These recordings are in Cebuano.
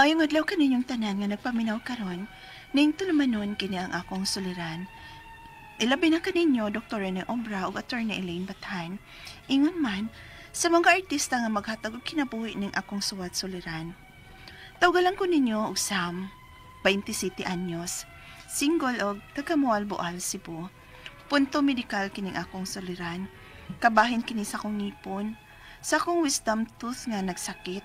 Maayong adlaw kaninyong tanan nga nagpaminaw karon, ning tulumanon kini ang akong suliran. Ilabi na kaninyo Dr. Rene Obra ug Attorney Elaine Bathan. Ingon man sa mga artista nga maghatag og kinabuhi ning akong suwat suliran. Tawgalan ko ninyo og Sam, 27 anyos, single og taga Moalboal, Cebu. Punto medikal kining akong suliran. Kabahin kini sa akong ngipon, sa akong wisdom tooth nga nagsakit.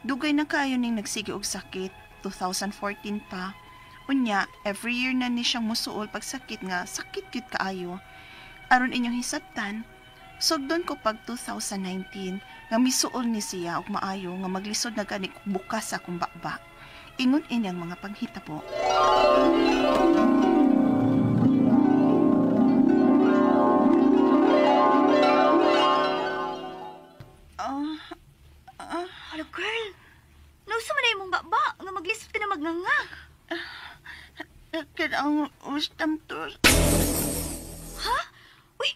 Dugay na kaayo ning nagsige og sakit, 2014 pa. Unya, every year na ni siyang musuol pag sakit nga sakit gyud kaayo. Aron inyong hisabtan, sugdon ko pag 2019 nga misuol ni siya og maayo nga maglisod na gani bukas sa akong baba. Ingon ini ang mga panghitabo. Hello, girl. Nausa man na imong baba nga maglisod ka na magnganga. Sakit ang wisdom tooth. Ha? Uy,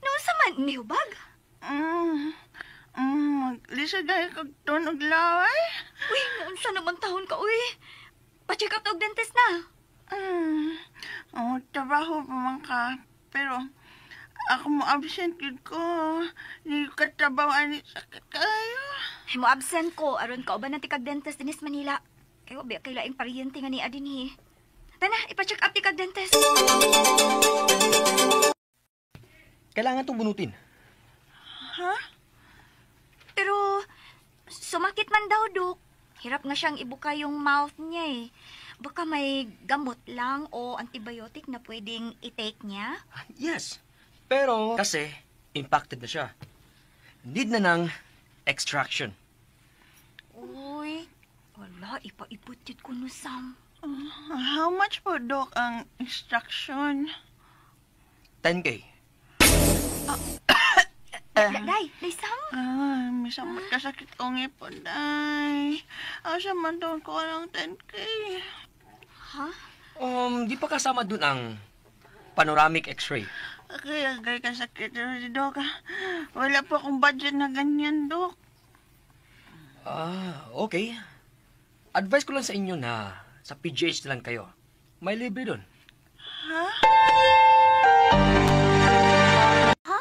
nausa man nihubag? Maglisod na kag tunog laway. Uy, naunsa naman taon ka, uy. Pa-check up og dentist na. Oh, trabaho pa man ka. Pero ako mo absent gid ko. Di ka trabaho ani sakit kayo. Ay, mo absent ko aron kauban na ti kag dentist dinis Manila. Kayo ba kay laing paryente nga niya dinhi. Tana, ipa-check up ti kag dentist. Kailangan tong bunutin. Ha? Pero sumakit man daw, Dok. Hirap nga siyang ibuka yung mouth niya eh. Baka may gamot lang o antibiotic na pwedeng i-take niya? Yes. Pero kasi impacted na siya. Need na ng extraction. Uy, wala, ipaipot yun ko no, Sam. How much po, Dok, ang extraction? 10K. Day, day, Sam? Ay, may samot kasakit kong ipon, day. Asa man doon ko ng 10K? Ha? Di pa kasama dun ang panoramic x-ray. Kaya gay kasakit, Dok. Wala po akong budget na ganyan, Dok. Ah, okay. Advice ko lang sa inyo na sa PGH na lang kayo. May libre dun. Ha? Ha?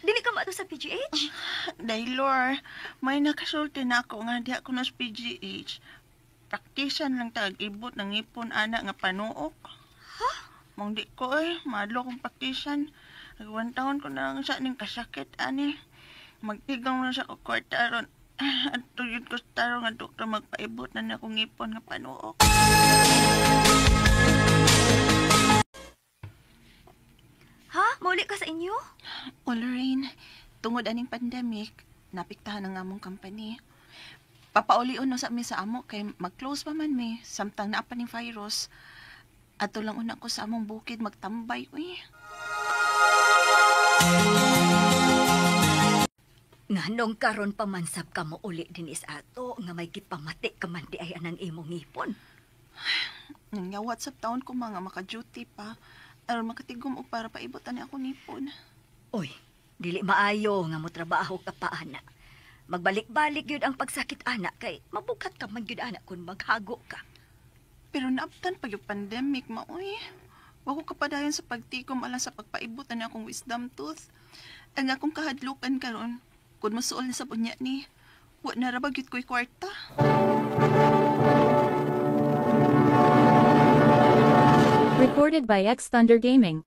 Dili ka maato sa PGH? Daylor, may nakasulti na ako nga di ako na sa PGH. Praktisan lang tag-ibot ng ipon ana nga panuok. Ha? Mong di ko eh, madlo kong praktisan. Nag-1 taon ko na lang sa ning kasakit ani. Magtigang na sa kwarta ron. At tuyod ko sa tarong nga doktor magpaibot na niya akong ngipon nga panuok. Ha? Mauli ka sa inyo? O Lorraine, tungod aning pandemic, napiktahan ang among company. Papaulion na sa mi sa amo kay mag-close pa man mi samtang naa pa ning virus. Ato lang una ko sa among bukid magtambay, uy. Nganong karon pa man sab ka mo uli dinis ato nga may gipamati ka man di ay anang imong ngipon. Nga WhatsApp taon ko mga maka-duty pa aron makatigom og para paibot ani ako ngipon. Oy, dili maayo nga motrabaho ka pa ana. Magbalik-balik gyud ang pagsakit ana kay mabukat ka man gyud ana kun maghago ka. Pero naabtan pa yung pandemic maoy. Wa ko kapadayon sa pagtigom alang sa pagpaibot ani akong wisdom tooth. Ang akong kahadlukan karon kun masuol na sa bunya ni, wa na ra ba gyud ko'y kwarta. Recorded by X Thunder Gaming.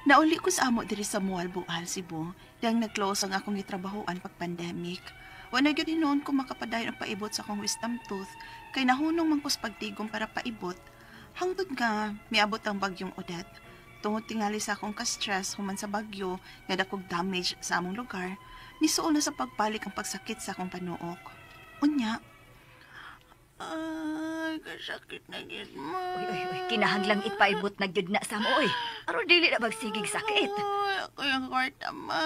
Nauli ko sa amo diri sa Moalboal, Cebu, dahil nag-close ang akong gitrabahoan pag pandemic. Wa na gyud hinuon ko makapadayon ang paibot sa akong wisdom tooth, kay nahunong man ko sa pagtigom para paibot. Hangtod nga, miabot ang bagyong Odette. Tungod tingali sa akong ka-stress human sa bagyo nga dakog damage sa among lugar, nisuol na sa pagbalik ang pagsakit sa akong panuok. Unya, ay, kasakit na gid mo. Uy, uy, uy, kinahanglang ipaibot na gyud na sa mo, uy. Aron dili na magsigig sakit. Ay, ako yung kwarta, ma.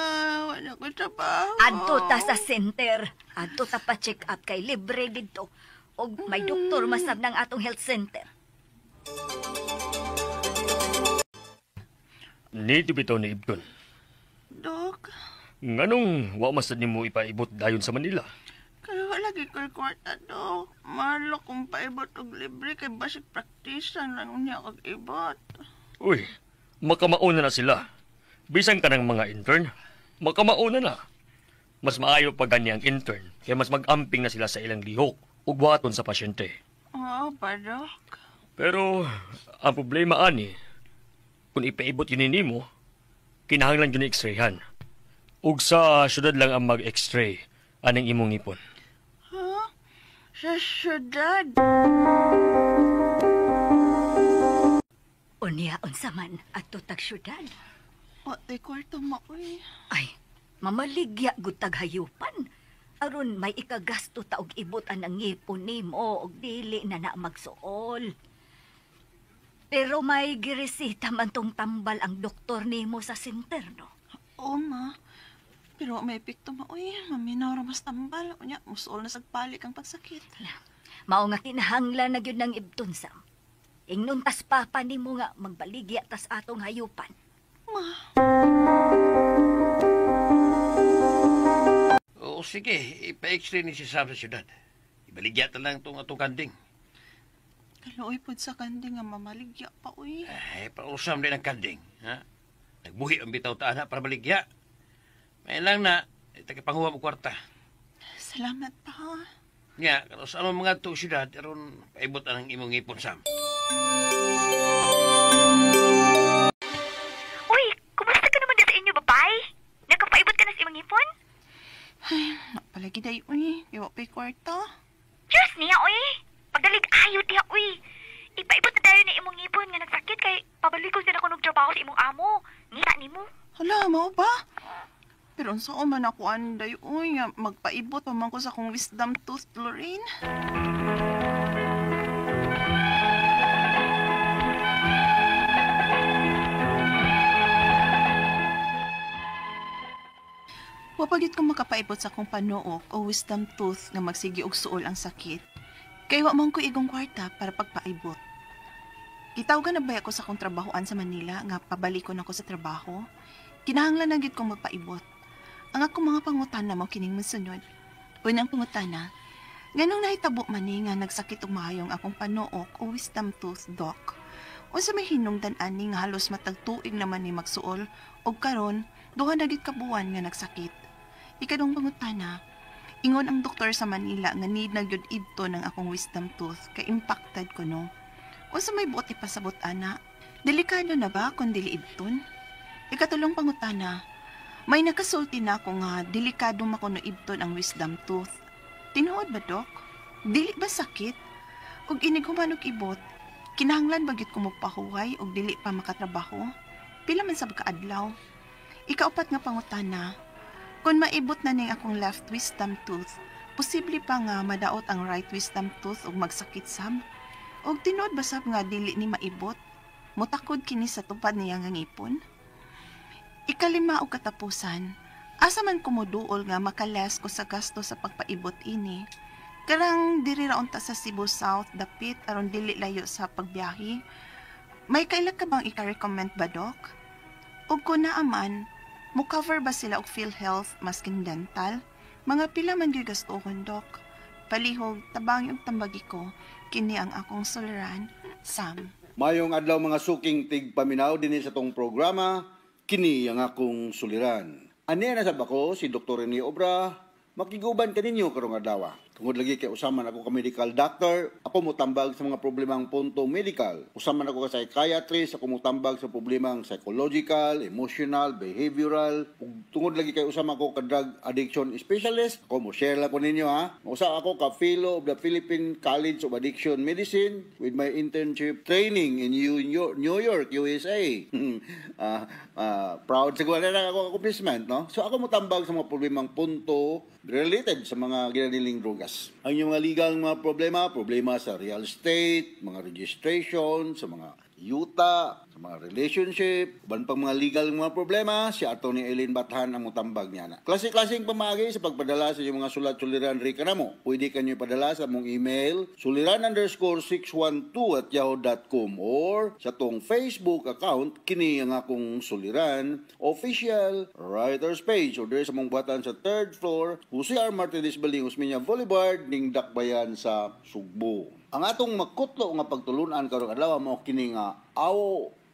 Wala ko trabaho. Adto ta sa center. Adto ta pa check up kay libre didto. Og may doktor masab ng atong health center. Nito bitaw ni Ibton. Dok. Nganong wa man sad nimo ipaibot dayon sa Manila? Kaya wala gyud ko'y kwarta, Dok. Mahal kung paibot og libre kay basig praktisan lang unya kag ibot. Uy, makamauna na sila. Bisan ka ng mga intern, makamauna na. Mas maayo pa gani ang intern, kaya mas mag-amping na sila sa ilang lihok ug buhaton sa pasyente. Oo ba, Dok? Pero ang problema ani, kung ipaibot yun nimo, kinahanglan yun x-rayhan. Ug sa syudad lang ang mag-x-ray aning imong ngipon. Ha? Sa syudad? Unya, unsa man, adto tag syudad. Wa tay kwarta ma, uy. Ay, mamaligya gud tag hayupan. Aron may ikagasto ta og ibot ang ngipon nimo og dili na na magsuol. Pero may giresita man tong tambal ang doktor nimo sa center, no? Oo, ma. Pero may epekto ma, uy. Maminaw ra mas tambal. Unya, musuol na sagpalik ang pagsakit. Mao nga kinahanglan na gyud ng ibton, Sam. Ingnon tas papa nimo nga magbaligya tas atong hayupan. Ma. Oo, sige. Ipa-x-ray ni si Sam sa syudad. Ibaligya ta lang itong atong kanding. Kaluoy pod sa kanding nga mamaligya pa, uy. Ay, pausam din ang kanding. Ha? Nagbuhi ang bitaw ta ana para maligya. May lang na, tagapanguha mo kwarta. Salamat pa, ha. Nga, karon sa anong mga to syudad, aron paibot ang imong ngipon, Sam. Uy, kumusta ka naman sa inyo, babay? Nakapaibot ka na sa imong ngipon? Ay, napalagi day, uy. Iwa pa'y kwarta. Diyos niya, uy! Pagdalig ayo diha, uy! Ipaibot na tayo na imong ngipon nga nagsakit kay pabalikon din ako ng trabaho sa imong amo. Ngita nimo. Hala, mao ba? Pero unsa man ako anday, uy, nga magpaibot pa man ko sa akong wisdom tooth, Lorraine. Wa pa gyud ko makapaibot sa akong panuok o wisdom tooth nga magsigi og suol ang sakit. Kay wa man ko igong kwarta para pagpaibot. Gitawgan na ba ako sa akong trabahoan sa Manila nga pabalikon ako sa trabaho? Kinahanglan na gyud kong magpaibot. Ang akong mga pangutana mao kining mosunod. Unang pangutana, nganong nahitabo man ni nga nagsakit og maayong akong panuok o wisdom tooth, Doc? Unsa may hinungdan ani nga halos matag tuig naman ni magsuol og karon duha na gyud ka buwan nga nagsakit? Ikadong pangutana, ingon ang doktor sa Manila nga need na gyud idto ng akong wisdom tooth kay impacted ko no. Unsa may buot ipasabot ana? Delikado na ba kung dili idton? Ikatulong pangutana, may nakasulti na ako nga delikado makuno ibton ang wisdom tooth. Tinuod ba, Dok? Dili ba sakit? Ug inig human og ibot, kinahanglan ba gyud ko mopahuway og dili pa makatrabaho? Pila man sab kaadlaw? Ikaupat nga pangutana, kung maibot na ning akong left wisdom tooth, posible pa nga madaot ang right wisdom tooth ug magsakit sab? Og tinuod ba sab nga dili ni maibot? Mutakod kini sa tupad niya nga ngipon? Ikalima og katapusan, asa man kumuduol nga makalas ko sa gasto sa pagpaibot ini? Karang diri ra unta sa Cebu South dapit aron dili layo sa pagbiyahe. May kaila ka bang ika-recommend ba, Doc? Ug kung naaman, mo cover ba sila og PhilHealth maskin dental? Mga pila man gyud gastuhon, Doc? Palihog, tabangi og tambagi ko, kini ang akong suliran, Sam. Mayong adlaw mga suking tigpaminaw dinhi sa tong programa, kini ang akong suliran. Ani na sab ako si Dr. Rene Obra, makiguban kaninyo karong adlaw. Tungod lagi kay usaman ako ka medical doctor, ako motambag sa mga problemang punto medical. Usaman ako ka psychiatrist, ako motambag sa problemang psychological, emotional, behavioral. Ug tungod lagi kay usaman ako ka drug addiction specialist, ako mo share lang ko ninyo ha. Usa ako ka fellow of the Philippine College of Addiction Medicine with my internship training in New York, USA. Proud siguro na ako accomplishment, no? So ako motambag sa mga problemang punto related sa mga ginaniling drogas. Ang inyong mga legal mga problema, problema sa real estate, mga registration, sa mga yuta, sa mga relationship, uban pang mga legal mga problema, si Atty. Eileen Bathan ang mutambag niya na. Klase-klaseng pamaagi sa pagpadala sa inyong mga sulat suliran ri kanamo. Pwede kanyo ipadala sa among email suliran_612@yahoo.com or sa atong Facebook account, kini ang akong suliran official writers page, or diri sa among buhatan sa third floor, Jose R. Martinez Building, Osmeña Boulevard, ning Dakbayan sa Sugbo. Ang atong makutlo nga pagtulunan karong adlaw mao kini nga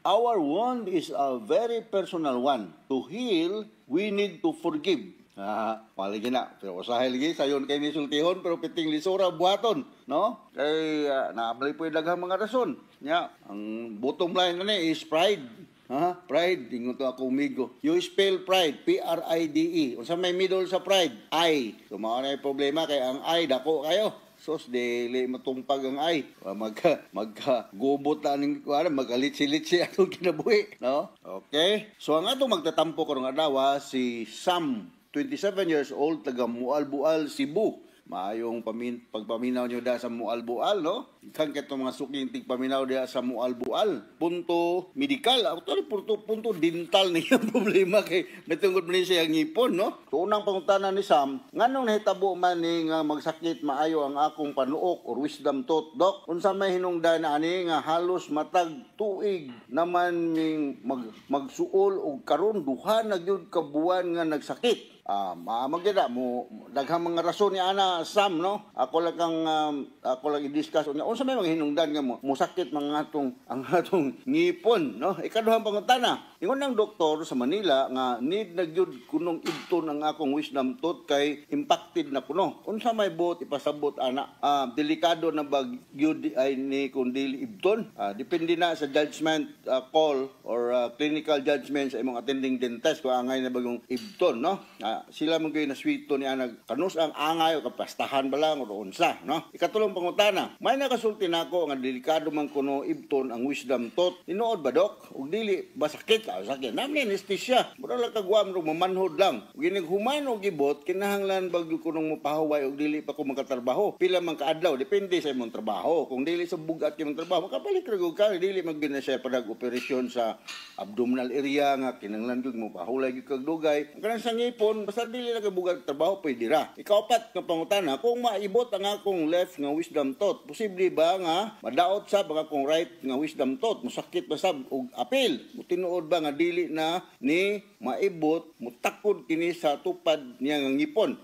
our wound is a very personal one. To heal, we need to forgive. Ah, palagi na. Pero usahay lagi sayon kay ni sultihon, pero piting lisura buhaton, no? Kay naabli po daghang mga rason. Nya, ang bottom line na ni is pride. Ha? Pride, ingon to ako umigo. You spell pride, Pride. Unsa may middle sa pride? I. So mao na yung problema kay ang I dako kayo. Sos, dili matumpag ang I. Magka magka gubot na ning kuan, magalitsi-litsi atong kinabuhi, no? Okay. So ang atong magtatampo karong adlaw si Sam, 27 years old, taga Mualbual, Cebu. Maayong pagpaminaw nyo da sa Mualbual, no? Kang katong mga suking tigpaminaw diha sa Mualbual. Punto medikal, actually punto dental ni ang problema kay natungod man ni siya ang ngipon, no? So unang pangutana ni Sam, nganong nahitabo man ni nga magsakit maayo ang akong panuok or wisdom tooth, doc? Unsa may hinungdan ani nga halos matag tuig naman ning magsuol og karon 2 na gyud ka buwan nga nagsakit? Ah, maamag mo daghang mga rason ni ana Sam, no? Ako lang i-discuss unya unsa may mga hinungdan nga mo musakit mga atong ang atong ngipon, no? Ikaduhang pangutana, ingon ng doktor sa Manila nga need na gyud kunong ibton ang akong wisdom tooth kay impacted na kuno. Unsa may buot ipasabot ana? Ah, delikado na ba gyud ay ni kung dili ibton? Ah, depende na sa judgment call or clinical judgment sa imong attending dentist kung angay na bagong ibton, no? Ah, sila man gyud naswito ni ana kanus ang angay o kapastahan ba lang o unsa, no? Ikatulong pangutana, may nakasulti nako nga delikado man kuno ibton ang wisdom tooth. Tinuod ba, dok? Ug dili ba sakit? Ah, sakit. Namni anesthesia. Mura lang kagwam rog mamanhod lang. Ug inig human og gibot, kinahanglan ba gyud kunong mopahuway og dili pa ko makatrabaho? Pila man kaadlaw, depende sa imong trabaho. Kung dili sa bugat imong trabaho, makabalik ra gyud ka. Dili man gyud na siya padag operasyon sa abdominal area nga kinahanglan gyud mo pahulay gyud kag dugay. Ang kanang sa ngipon, basta dili lang kay bugat trabaho, pwede ra. Ikaupat nga pangutana, kung maibot ang akong left nga wisdom tooth, posible ba nga madaot sab ang akong right nga wisdom tooth? Musakit ba sab og apil? Tinuod ba nga dili na ni maibot, mutakod kini sa tupad niya nga ngipon?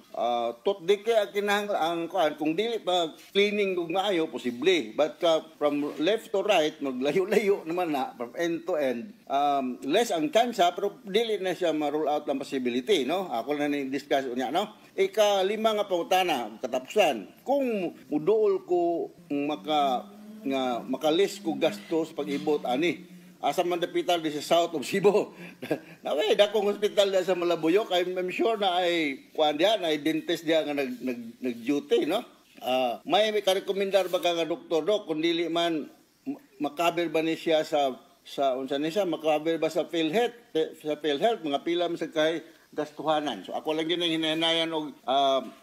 Tooth decay ang kinahanglan ang kuan, kung dili pa cleaning ug maayo, posible. But from left to right, maglayo-layo naman na from end to end, less ang chance, pero dili na siya ma-rule out ang possibility, no? Ako na ni discuss unya, no? Ika-lima nga pangutana, katapusan, kung muduol ko maka nga makalis ko gastos pag-ibot ani, asa man dapital di sa south of Cebu? Nawe dakong hospital diha sa Malabuyok. I'm sure na ay kuan diha, na ay dentist diha nga nag nag duty, no? Ah, may karekomendar ba ka nga doktor, dok? Kung dili man makaber ba ni siya sa unsa ni siya, makaber ba sa PhilHealth? Sa PhilHealth mga pila man sa kay gastuhanan? So ako lang gyud ang hinahinayan og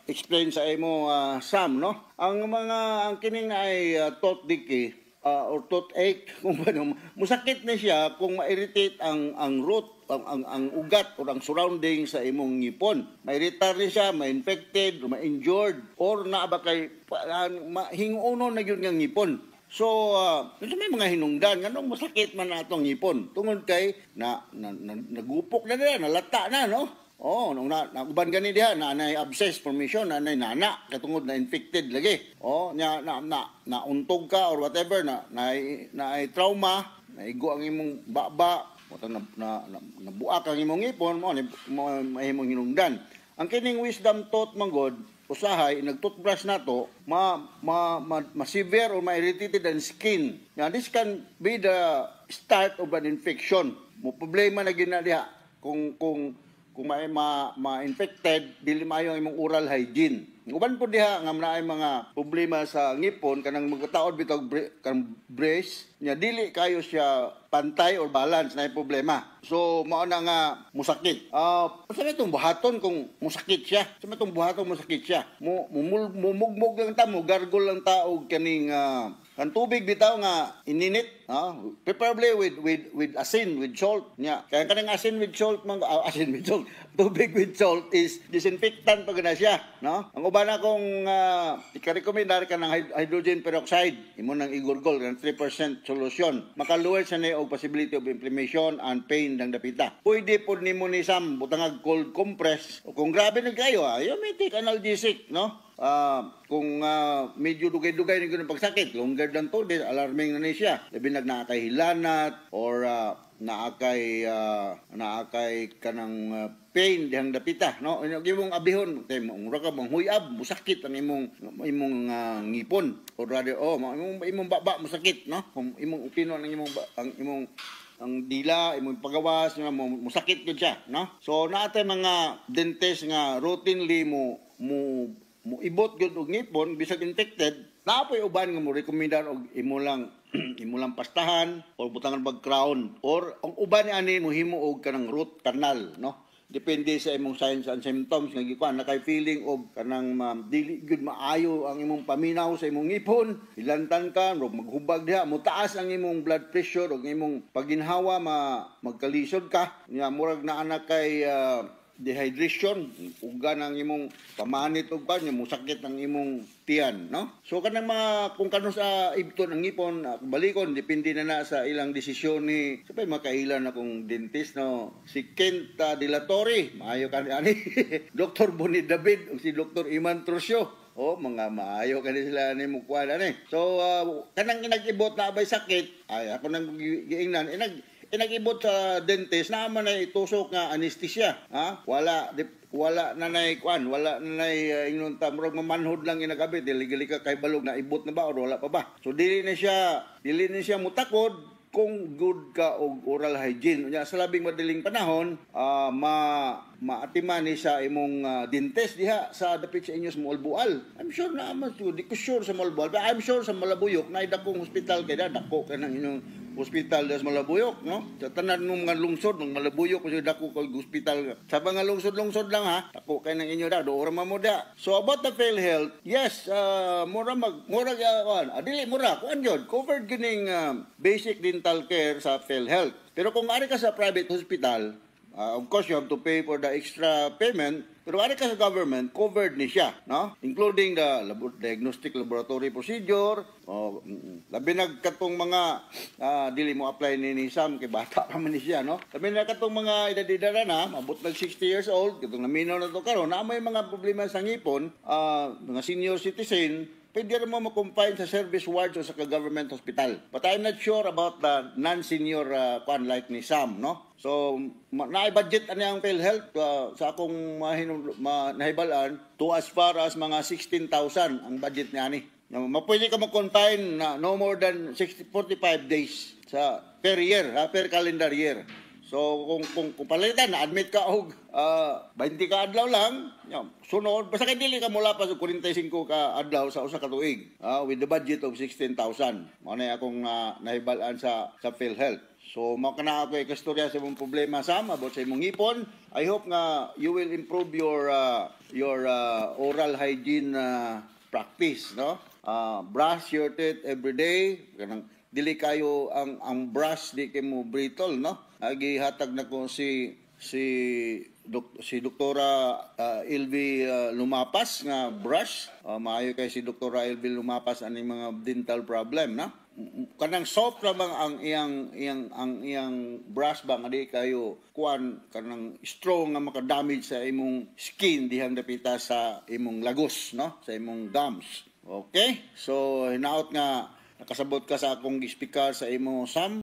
explain sa imo, Sam, no? Ang mga ang kining ay tooth decay or toothache, kung ano, musakit na siya kung ma-irritate ang root, ang ugat or ang surrounding sa imong ngipon. Ma-irritar ni siya, ma-infected, or ma-injured, or naa ba kay hinguno na gyud nga ngipon. So, may mga hinungdan, nganong masakit man na atong ngipon? Tungod kay na nagupok na nila, nalata na, no? Oh, nung na nauban gani diha na anay abscess formation, na anay nana katungod na infected lagi. Oh, nya na na nauntog ka or whatever, na na, na ay trauma, naigo ang imong baba, o na nabuak ang imong ngipon, mo ni mo mahimong hinungdan. Ang kining wisdom tooth manggod, usahay nag-toothbrush nato, ma severe or ma-irritated ang skin. Now, this can be the start of an infection. Mo problema na gyud na diha kung may ma-infected, dili maayo ang imong oral hygiene. Uban po diha nga naay mga problema sa ngipon, kanang magkataod bitaw kanang brace nya, dili kayo siya pantay or balance, na problema. So mao na nga musakit. Ah, sa itong buhaton kung musakit siya? Sa itong buhaton musakit siya? Mo mumugmug lang ta, mo gargle lang ta og kaning Kan tubig bitaw nga ininit, ha? Preferably with asin, with salt nya. Kaya kanang asin with salt man, asin with salt, tubig with salt is disinfectant pag na siya, no? Ang uban akong ika-recommendar ka ng hydrogen peroxide, imo nang igurgol ng 3% solution. Maka-lower sa ni og possibility of inflammation and pain ng dapita. Pwede pod nimo ni Sam butangag cold compress o kung grabe na kayo, you may take analgesic, no? Kung medyo dugay-dugay ni ganun pagsakit, longer than 2 days, alarming na ni siya. Labi nag naa kay hilanat or naa kay kanang pain dihang dapita, no? Inyo imong abihon kay mura ka bang huyab, musakit ang imong imong ngipon or rather, oh, imong imong baba musakit, no? Kung imong upino ang imong ang imong ang dila, imong pagawas nga mo musakit gyud siya, no? So naa tay mga dentist nga routinely mo mo mo ibot gyud og ngipon bisag infected. Naa poy uban nga mo rekomendar og imo lang pastahan or butangan bag crown or ang uban ni ani mohimo og kanang root canal, no? Depende sa imong signs and symptoms nga gikuan na kay feeling og kanang dili gyud maayo ang imong paminaw sa imong ngipon, hilantan ka, rog maghubag diha, motaas ang imong blood pressure ug imong paginhawa, ma magkalisod ka nya, murag naa na kay dehydration, uga ng imong pamanit og kan musakit ang imong tiyan, no? So kanang mga kung kano sa ibton ang ngipon, balikon, depende na na sa ilang desisyon ni sa makailan akong dentist, no? Si Kent De La Torre, maayo ka ani, Dr. Boni David ug si Dr. Iman Trosio. Oh, mga maayo kani sila ni mukuan ani. So kanang inag-ibot na abay sakit, ay ako nang giingnan inag inag-ibot sa dentist na man ay itusok nga anesthesia, ha? Wala di, wala na nay kuan, wala na nay ingnon ta murag mamanhod lang inagabit, dili gali ka kay balog na ibot na ba or wala pa ba. So dili na siya mutakod kung good ka og oral hygiene. Unya sa labing madaling panahon, ma maatiman ni sa imong dentist diha sa dapit sa inyo sa Moalboal. I'm sure na man, di ko sure sa Moalboal, but I'm sure sa Malabuyok na dakong hospital kay da dako ka ng inyong hospital sa Malabuyok, no? Sa tanan ng mga lungsod, ng Malabuyok kasi dako kay hospital. Sa mga lungsod-lungsod lang ha, dako kay ng inyo da, doora mo da. So about the PhilHealth, yes, mura mag mura kuan, dili mura, kuan yun, covered kining basic dental care sa PhilHealth. Pero kung ari ka sa private hospital, of course, you have to pay for the extra payment. Pero ari ka sa government, covered ni siya, no? Including the diagnostic laboratory procedure, o labi nag katong mga dili mo apply ni Sam kay bata pa man ni siya, no? Labi na katong mga edad-edad na, mabot nag 60 years old, katong naminaw na to karon, na may mga problema sa ngipon, mga senior citizen, pwede rin mo ma-confine sa service wards o sa government hospital. But I'm not sure about the non-senior kwan like ni Sam, no? So, na-budget ani ang PhilHealth sa akong nahibalaan to as far as mga 16,000 ang budget niya ani. Na, mapwede ka ma-confine na no more than 60, 45 days sa per year, ha, per calendar year. So kung palitan na admit ka og 20 ka adlaw lang, yan, sunod basta kay dili ka mula pa sa 45 ka adlaw sa usa ka tuig with the budget of 16,000. Mao na akong nahibal-an sa PhilHealth. So mao kana ako ikastorya sa imong problema, Sam, about sa imong ngipon. I hope nga you will improve your oral hygiene practice, no? Brush your teeth every day. Kanang dili kayo ang brush di kay mo brittle, no? Agi hatag na ko si Doktora Ilvi Lumapas nga brush. Maayo kay si Doktora Ilvi Lumapas aning mga dental problem, no? Kanang soft lamang ang iyang brush ba nga di kayo kuan kanang strong nga maka-damage sa imong skin dihang dapita sa imong lagos, no, sa imong gums. Okay, so hinaot nga nakasabot ka sa akong gispikar sa imo, Sam.